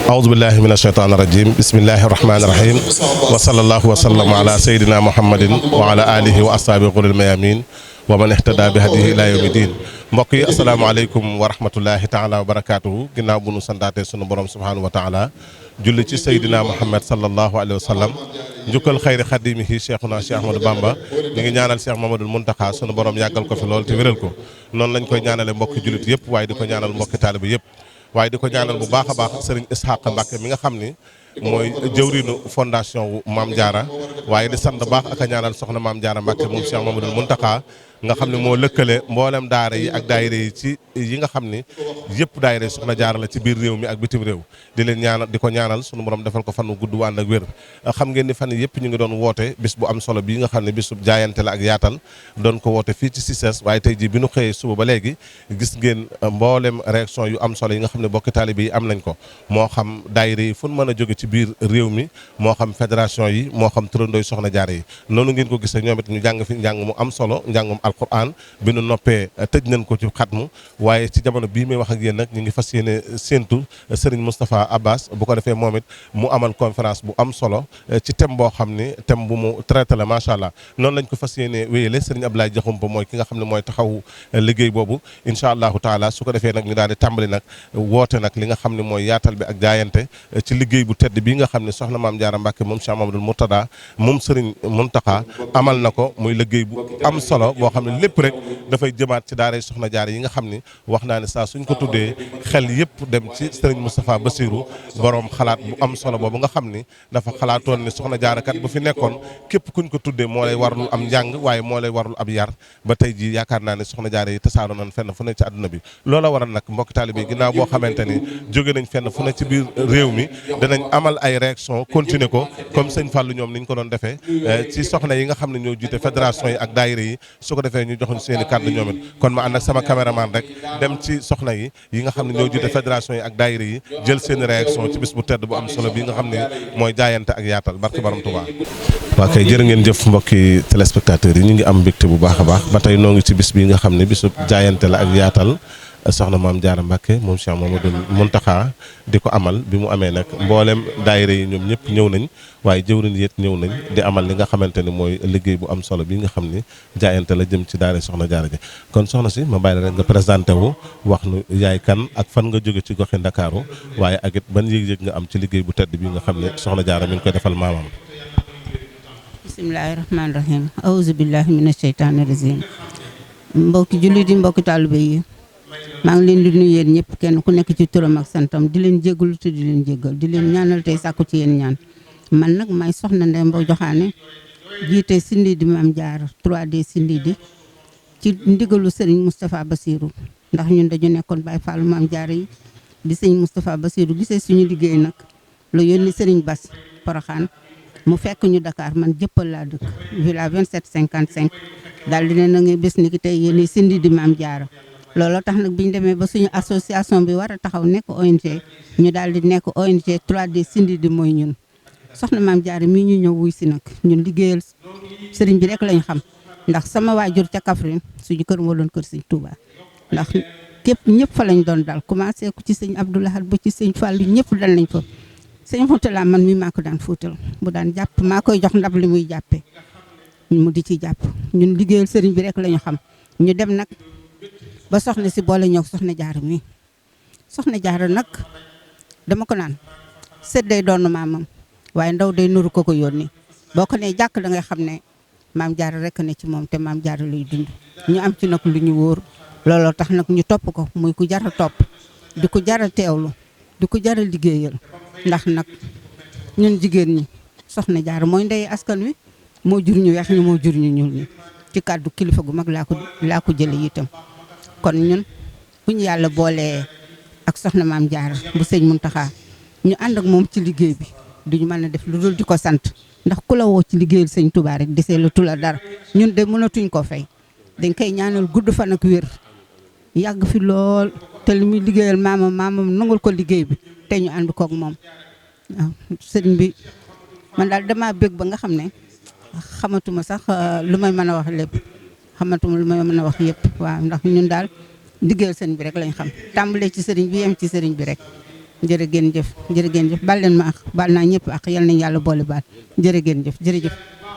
أعوذ بالله من الشيطان الرجيم بسم الله الرحمن الرحيم وصلى الله وسلم على سيدنا محمد وعلى آله وأصحابه غر الميامين ومن اهتدى بهديه إلى يوم الدين mbokk yi asalaamaaleykum wa rahmatullahi taala wa barakaatuhu ginnaaw bu nu santaatee sunu borom subhaanahu wa taala julli ci Seydina Muhammad sallallahu alayhi wa sallam njukkal xayri xadimihi cheikhuna Cheikh Ahmadou Bamba ñu ngi ñaanal Cheikh Mamadou Muntaxa sunu borom yàggal ko fi lool te wéral ko noonu lañ koy ñaanale mbokki jullit yëpp waaye di ko ñaanal mbokki taaliba yëpp waaye di ko ñaanal bu baax a baax Serigne Ishaqa Mbacke mi nga xam ni mooy jëwriñu fondation wu Maam Diarra waaye di sant baax ak a ñaanal soxna Maam Diarra Mbacke moom Cheikh Mamadou Muntaxa nga xam ne moo lëkkale mboolem daara yi ak daayira yi ci yi nga xam ni yëpp daayira yi soxna Diarra la ci biir réew mi ak bitim réew di leen ñaanal di ko ñaanal sunu borom defal ko fan wu gudd ànd ak wér xam ngeen ni fan yi yëpp ñu ngi doon woote bis bu am solo bii nga xam ne bisu jaayante la ak yaatal doon ko woote fii ci CICES waaye tey jii bi nu xëyee suba ba léegi gis ngeen mboolem réaction yu am solo yi nga xam ne bokki taalibe yi am nañ ko moo xam daayira yi fu mën a jóge ci biir réew mi moo xam fédération yi moo xam turandooy soxna Diarra yi noonu ngeen ko gisee ñoom it ñu jàng fi njàng mu am solo njàngum alquran bi nu noppee tëj nañ ko ci xatmu waaye ci jamono bii may wax ak yéen nag ñu ngi fas yéene séentu Serigne Moustapha Abbas bu ko defee moom it mu amal conférence bu am solo ci thème boo xam ni thème bu mu traité la macha allah noonu lañ ko fas yéene wéyale Serigne Abdoulaye Diakhoumpa mooy ki nga xam ne mooy taxaw liggéey boobu incha allahu taala su ko defee nag ñu daal di tàmbali nag woote nag li nga xam ne mooy yaatal bi ak jaayante ci liggéey bu tedd bii nga xam ne soxna Maam Diarra Mbacke moom Cheikh Mamadou Murtada moom Serigne Muntaxa amal na ko muy liggéey bu am solo boo xam ne lépp rek dafay jëmaat ci daara soxna Diarra yi nga xam ni wax naa ne saa suñ ko tuddee xel yëpp dem ci Serigne Moustapha Bassirou borom xalaat bu am solo boobu nga xam ni dafa xalaatoon ni soxna Diarra kat bu fi nekkoon képp kuñ ko tuddee moo lay warlu am njàng waaye moo lay warlu ab yar ba tey jii yaakaar naa ne soxna Diarra yi tasaaroo nañ fenn fu ne ci àdduna bi loola waral nag mbokki taalibe yi ginnaaw boo xamante ni jóge nañ fenn fu ne ci biir réew mi danañ amal ay réaction continuer ko comme sëñ Fallou ñoom niñ ko doon defee ci soxna yi nga xam ne ñoo jiite fédération yi ak daayira yi su ko defee ñu joxuñ seeni kàddu ñoom it kon ma ànd ak sama caméraman rek dem ci soxna yi nga xam ne ñoo jiite fédération yi ak daayira yi jël seeni réaction ci bis bu tedd bu am solo bi nga xam ne mooy jaayante ak yaatal barke Borom Tuubaa. waa kay jërë ngeen jëf mbokki téléspectateurs yi ñu ngi am mbégte bu baax a baax ba tey noo ngi ci bis bi nga xam ne bisu jaayante la ak yaatal soxna Maam Diarra Mbacke moom Cheikh Mamadou Muntaxa di ko amal bi mu amee nag mboolem daayira yi ñoom ñëpp ñëw nañ waaye jëwriñ yet ñëw nañ di amal li nga xamante ne mooy liggéey bu am solo bi nga xam ni jaayante la jëm ci daara soxna Diarra ji kon soxna si ma bàyyi la rek nga présenté wu wax nu yaay kan ak fan nga jóge ci goxi Ndakaaru waaye ak it ban yëg-yëg nga am ci liggéey bu tedd bi nga xam ne soxna Diarra mi ngi koy defal maamam. bismillaahi rahmaani rahiim awuzu billaahi mina sheytaani rajiim mbokki jullit yi mbokki taalibe yi maa ngi leen di nuyu yéen ñëpp kenn ku nekk ci turam ak santam di leen jégalu te di leen jégal di leen ñaanal tey sàkku ci yéen ñaan man nag may soxna Ndeye Mbow Joxaane jiite Sindidi Maam Diarra 3D Sindidi ci ndigalu Serigne Moustapha Bassirou ndax ñun dañu nekkoon Baye Fall Maam Diarra yi di Serigne Moustapha Bassirou gisee suñu liggéey nag la yónni Serigne Bass Porokhane mu fekk ñu Dakar man jëppal laa dëkk villa 2755 daal di ne na nga bés ni ki tey yéen Sindidi Maam Diarra looloo tax nag bi ñu demee ba suñu association bi war a taxaw nekk ONG ñu daal di nekk ONG 3D Sindidi mooy ñun soxna Maam Diarra mii ñu ñëw wuy si nag ñun liggéeyal sëriñ bi rek lañ xam ndax sama waajur ca Kaffrine suñu kër moo doon kër sëñ Touba ndax képp ñëpp fa lañ doon dal commencé ko ci sëñ Abdoulahad ba ci sëñ Fallou ñëpp dal nañ fa sëñ Moutala man mi maa ko daan fóotal bu daan jàpp maa koy jox ndab li muy jàppee mu di ci jàpp ñun liggéeyal sëriñ bi rek lañu xam ñu dem nag ba soxna si boole ñoo soxna Diarra mi soxna Diarra nag dama ko naan sët day doon maamam waaye ndaw day nuru ko yónni boo ko nee jàkk da ngay xam ne Maam Diarra rek ne ci moom te Maam Diarra lay dund ñu am ci nag lu ñu wóor looloo tax nag ñu topp ko muy ku jar a topp di ko jar a teewlu di ko jar a liggéeyal ndax nag ñun jigéen ñi soxna Diarra mooy ndey askan wi moo jur ñu weex ñi moo jur ñu ñuul ñi ci kàddu kilifa gu mag laa ko jële itam kon ñun bu ñu yàlla boolee ak soxna Maam Diarra bu sëñ Muntaxa ñu ànd ak moom ci liggéey bi duñu mën a def lu dul di ko sant ndax ku la woo ci liggéeyal sëñ Touba rek desee la tula dara ñun de mënatuñ ko fay dañ koy ñaanal gudd fan ak wér yàgg fi lool te li muy liggéeyal maamam nangul ko liggéey bi te ñu ànd koog moom waaw sëriñ bi man daal dama bëgg ba nga xam ne xamatuma sax lu may mën a wax lépp xamatuma lu may mën a wax yëpp waaw ndax ñun daal liggéeyal sëriñ bi rek lañ xam tàmbalee ci sëriñ bi yem ci sëriñ bi rek jërë ngeen jëf baal leen ma ak baal naa ñëpp ak yal nañu yàlla boole baal jërë ngeen jëf jërëjëf